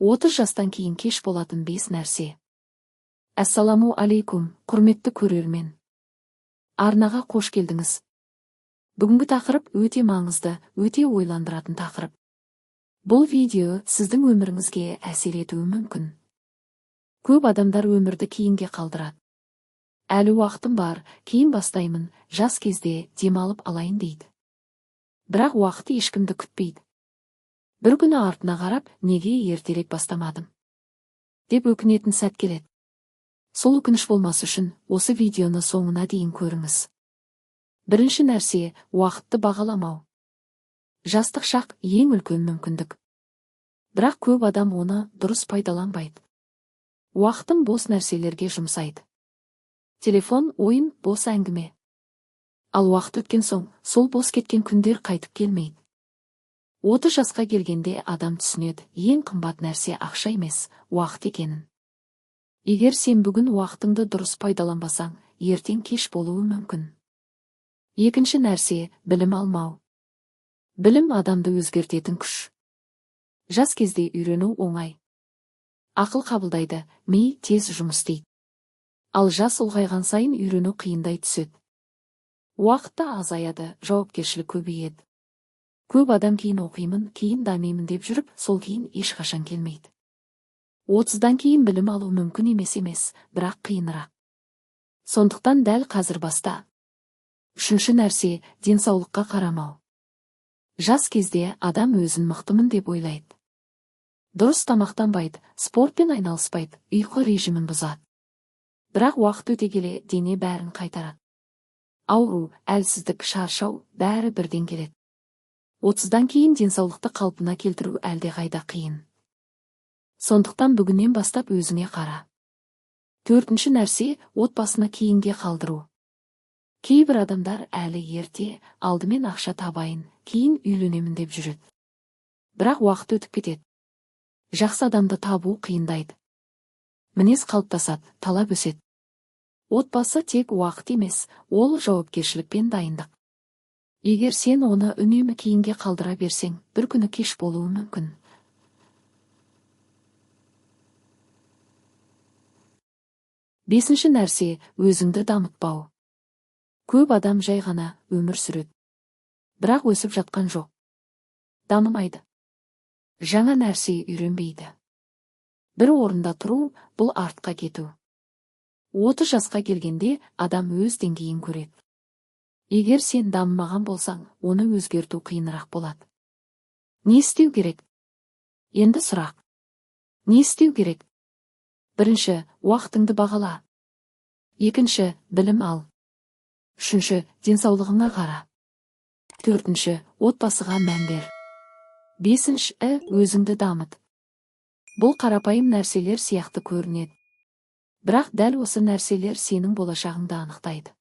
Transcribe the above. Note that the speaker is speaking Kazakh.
30 жастан кейін кеш болатын 5 нәрсе. Ассаламу алейкум, құрметті көрермен. Арнаға қош келдіңіз. Бүгінгі тақырып өте маңызды, өте ойландыратын тақырып. Бұл видео сіздің өміріңізге әсер етуі мүмкін. Көп адамдар өмірді кейінге қалдырады. Әлі уақытым бар, кейін бастаймын, жас кезде демалып алайын дейді. Бірақ уақыт ешкімді күтпейді. Бір күні артына қарап, неге ертерек бастамадым деп өкінетін сәт келеді. Сол өкініш болмас үшін осы видеоны соңына дейін көріңіз. Бірінші нәрсе – уақытты бағаламау. Жастық шақ – ең үлкен мүмкіндік. Бірақ көп адам оны дұрыс пайдаланбайды. Уақытын бос нәрселерге жұмсайды. Телефон, ойын, бос әңгіме. Ал уақыт өткен соң, сол бос кеткен күндер қайтып келмейді. 30 жасқа келгенде адам түсінеді: ең қымбат нәрсе ақша емес, уақыт екенін. Егер сен бүгін уақытыңды дұрыс пайдаланбасаң, ертең кеш болуы мүмкін. Екінші нәрсе – білім алмау. Білім – адамды өзгертетін күш. Жас кезде үйрену оңай. Ақыл қабылдайды, ми тез жұмыс істейді. Ал жас ұлғайған сайын үйрену қиындай түседі. Уақыт та азаяды, жауапкершілік көбейеді. Көп адам кейін оқимын, кейін дамимын деп жүріп, сол кейін ешқашан келмейді. 30-дан кейін білім алу мүмкін емес емес, бірақ қиынырақ. Сондықтан дәл қазір баста. Үшінші нәрсе – денсаулыққа қарамау. Жас кезде адам өзін мықтымын деп ойлайды. Дұрыс тамақтанбайды, спортпен айналыспайды, ұйқы режимін бұзады. Бірақ уақыт өте келе дене бәрін қайтарады. Ауру, әлсіздік, шаршау – бәрі бірден келеді. 30-дан кейін денсаулықты қалпына келтіру әлдеқайда қиын. Сондықтан бүгіннен бастап өзіңе қара. Төртінші нәрсе – отбасыны кейінге қалдыру. Кейбір адамдар әлі ерте, алдымен ақша табайын, кейін үйленемін деп жүреді. Бірақ уақыт өтіп кетеді. Жақсы адамды табу қиындайды. Мінез қалыптасады, талап өседі. Отбасы тек уақыт емес, ол жауапкершілік пен дайындық. Егер сен оны үнемі кейінге қалдыра берсең, бір күні кеш болуы мүмкін. Бесінші нәрсе – өзіңді дамытпау. Көп адам жай ғана өмір сүреді. Бірақ өсіп жатқан жоқ. Дамымайды. Жаңа нәрсе үйренбейді. Бір орында тұру – бұл артқа кету. 30 жасқа келгенде адам өз деңгейін көреді. Егер сен дамымаған болсаң, оны өзгерту қиынырақ болады. Не істеу керек? Енді сұрақ. Не істеу керек? Бірінші, уақытыңды бағала. Екінші, білім ал. Үшінші, денсаулығыңа қара. Төртінші, отбасыға мән бер. Бесінші, өзіңді дамыт. Бұл қарапайым нәрселер сияқты көрінеді. Бірақ дәл осы нәрселер сенің болашағыңды анықтайды.